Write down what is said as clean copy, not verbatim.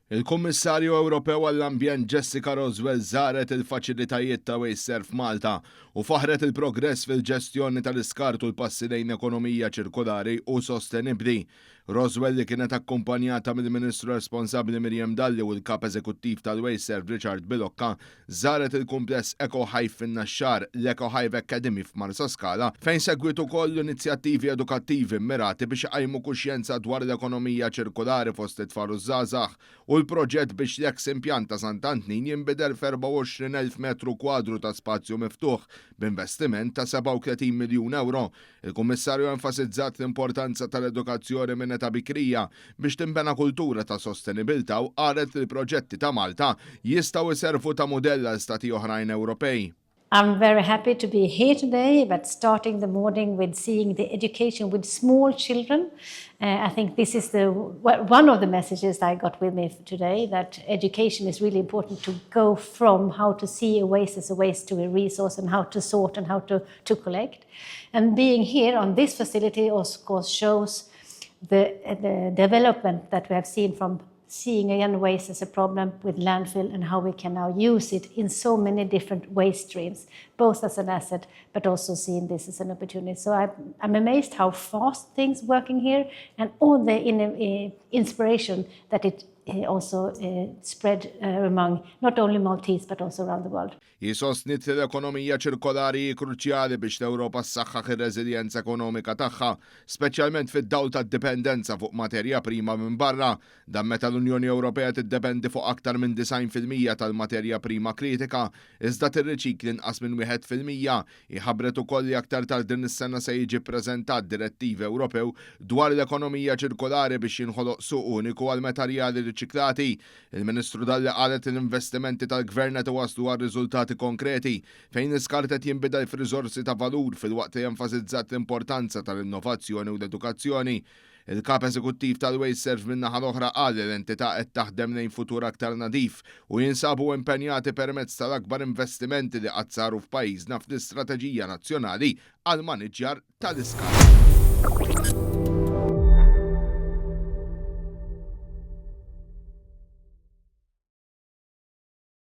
Il-Kummissarju Ewropew għall-Ambjent Jessica Roswell żaret il-faċilitajiet ta' WasteServ f'Malta u faħret il-progress fil-ġestjoni tal-iskart u l-passi lejn ekonomija ċirkolari u sostenibbli. Roswell, li kienet akkumpanjata mill-Ministru responsabbli Miriam Dalli u l-Kap Eżekuttiv tal-WasteServ Richard Bilocca, żaret il-kumpless Eco Hive fin-Naxxar, l-Eco Hive Academy f'Marsaskala fejn segwiet ukoll l-inizjattivi edukattivi mmirati biex iqajmu kuxjenza dwar l-ekonomija ċirkolari fost it-tfal u ż-żgħażagħ u l-proġett biex l-eks impjant ta' Sant'Antnin jinbidel f'24,000 metru kwadru ta' spazju miftuħ b'investiment ta' 37 miljun ewro. Il-Kummissarju enfasizzat l-importanza tal-edukazzjoni minn età bikrija biex tinbena kultura ta' sostenibilità u qalet li l-proġetti ta' Malta jistgħu jservu ta' mudell għal stati oħrajn Ewropej. I'm very happy to be here today, but starting the morning with seeing the education with small children. I think this is the one of the messages I got with me today, that education is really important to go from how to see a waste as a waste to a resource and how to sort and how to collect. And being here on this facility, of course, shows the development that we have seen from seeing again waste as a problem with landfill and how we can now use it in so many different waste streams, both as an asset, but also seeing this as an opportunity. So I'm amazed how fast things working here and all the inspiration that it also spread among not only Maltese but also around the world. Hi sostniet li l-ekonomija ċirkolari hi kruċjali biex l-Ewropa ssaħħaħ ir-reżiljenza ekonomika tagħha, speċjalment fid-dawl tad-dipendenza fuq materja prima minn barra. Dan meta l-Unjoni Ewropea tiddependi fuq aktar minn 90% tal-materja prima kritika, iżda tirriċikli inqas minn 1%. Ħabbret ukoll li aktar tard din is-sena se jiġi ppreżentat direttiva Ewropew dwar l-ekonomija ċirkolari biex jinħoloq suq uniku għal materjali riċiklati. Il-Ministru Dalli qalet li l-investimenti tal-Gvern qed iwasslu għal riżultati konkreti fejn l-iskart qed jinbidel f'riżorsi ta' valur, filwaqt li enfasizzat l-importanza tal-innovazzjoni u l-edukazzjoni. Il-kap eżekuttiv tal-WasteServ min-naħa l-oħra qal li l-entità qed taħdem lejn futur aktar nadif u jinsabu impenjati permezz tal-akbar investimenti li qatt saru f'pajjiżna fl-Istrateġija Nazzjonali għal maniġjar tal-iskart.